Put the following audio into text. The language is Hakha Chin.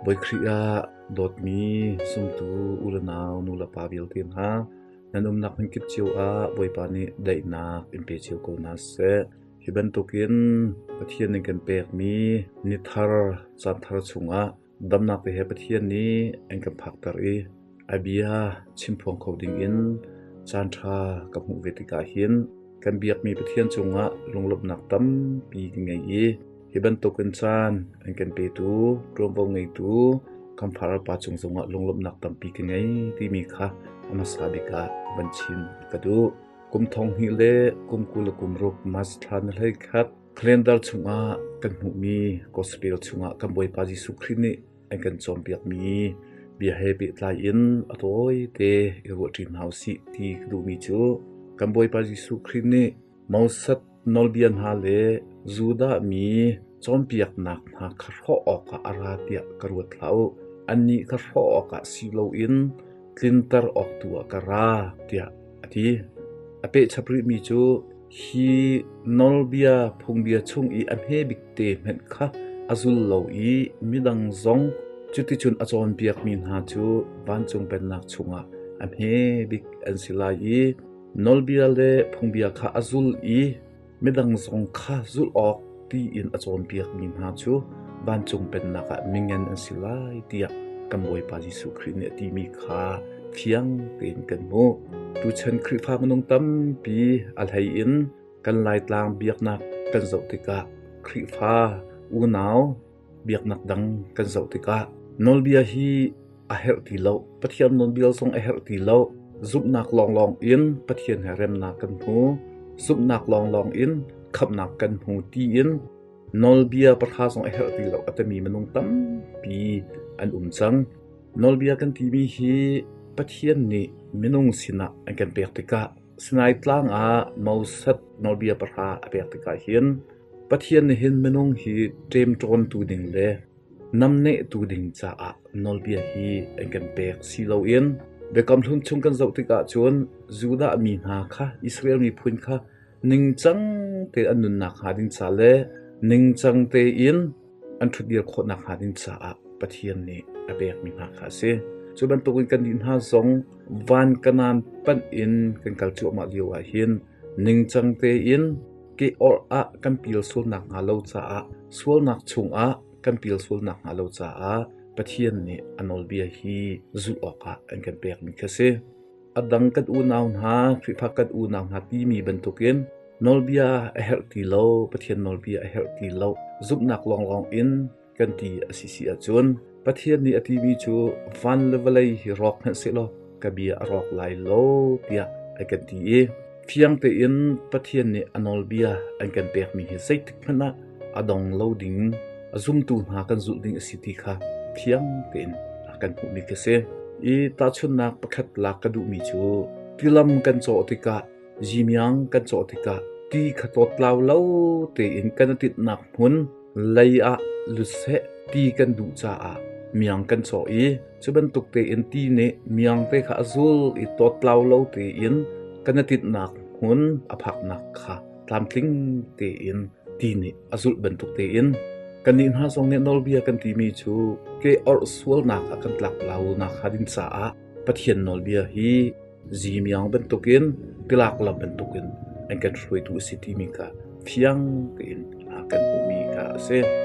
Bawi Khrih ah dawtmi zumtu u le nau nu le pa vialte hna, nan umnak hmunkip cio ah Bawipa nih daihnak in pe cio ko hna seh. Hi bantukin Pathian nih kan pekmi ni thar, caan thar chungah damnak te he Pathian nih an kan phakter i a bia chimphuang kho dingin caan ṭha ka hmuh ve tikah hin kan biakmi Pathian cungah lunglawmhnak tampi ka ngei i hi bantukin caan an kan petu, ṭuanvo ngeitu kan farpa cung zongah lunglawmhnak tampi ka ngei timi kha a hmasa bik ah van chim ka duh. Kum 2026 March thla ni 11 calendar chungah kan hmuhmi Gospel chungah kan Bawipa Jesuh Khrih nih an kan cawnpiakmi bia he pehtlai in a tawite i ruahṭi hna usih ti ka duhmi cu kan Bawipa Jesuh Khrih nih Moses nawlbia hna le Judah mi cawnpiaknak hna kha hrawh awkah a ra tiah ka ruat hlah u. Annih kha hrawh awkah si loin tlinter awk tu ah ka ra tiah a ti. A pehchap rihmi cu hi nawlbia phungbia chung i a hme bik te hmanh kha a zul lo i midang zong cuticun a cawnpiakmi hna cu vancung pennak chungah a hme bik an si lai i nawlbia le phungbia kha a zul i midang zong kha zulh awk tiin a cawnpiakmi hna cu vancung pennak ah mingan an si lai tiah kan Bawipa Jesuh Khrih nih a timi kha fiang tein kan hmuh. Tuchan Khrihfa minung tampi a hlei in kan Laitlang biaknak kan zoh tikah Khrihfa unau biaknak dang kan zoh tikah nawlbia hi a herh ti lo. Pathian nawlbia zong a herh ti lo. Zumhnak lawnglawng in Pathian he remnak kan hmu. Zumhnak lawnglawng in khamhnak kan hmu tiin nawlbia pahra zong a herh ti lo a timi minung tampi an um cang. Nawlbia kan timi hi Pathian nih minung sinah an kan pek tikah Sinai tlang ah Moses nawlbia pahra a pek tikah hin Pathian nih hin minung hi ṭemṭawntu ding le namnehtu ding caah nawlbia hi an kan pek si loin Biakam Hlun chung kan zoh tikah cun Judah mi hna kha Israel miphun kha ningcang tein an nunnak hnga ding ca le ningcang tein an ṭhutdir khawhnak hnga ding caah Pathian nih a pekmi hna kha a si. Cu bantukin kannih hna zong van kanaan panh in kan kal cuahmah lio ah hin ningcang tein ke orh ah kan pil sualnak hnga lo caah sualnak chungah kan pil sualnak hnga lo caah Pathian nih a nawlbia hi zulh awkah an kan pekmi kha si. A dang kan unau hna, Khrihfa kan unau hna timi bantukin nawlbia a herh ti lo, Pathian nawlbia a herh ti lo, zumhnak lawnglawng in kan ti a si si ahcun Pathian nih a timi cu van le vawlei hi rawk hmanh sehlaw ka bia a rawk lai lo tiah a kan ti i fiang tein Pathian nih a nawlbia an kan pekmi hi zeitik hmanh ah a dong lo ding a zumtu hna kan zulh ding a si ti kha fiang tein a kan hmuhmi khi si. I tahchunhnak pakhat lak ka duhmi cu tilam kan cawh tikah zimiang kan cawh tikah ti kha tawtlau lo tein kan i tinhnak hmun lei ah lut seh ti kan duh caah miang kan cawh i cu bantuk tein ti nih miang te kha a zul i tawtlau lo tein kan i tinhnak hmun a phaknak kha tlamtling tein ti nih a zulh bantuk tein kannih hna zong nih nawlbia kan timi cu ke orh sualnak ah kan tlak lo nakhnga ding caah Pathian nawlbia hi zimiang bantukin tilak lam bantukin an kan hruaitu a si timi kha fiang tein kan hmuhmi kha a si.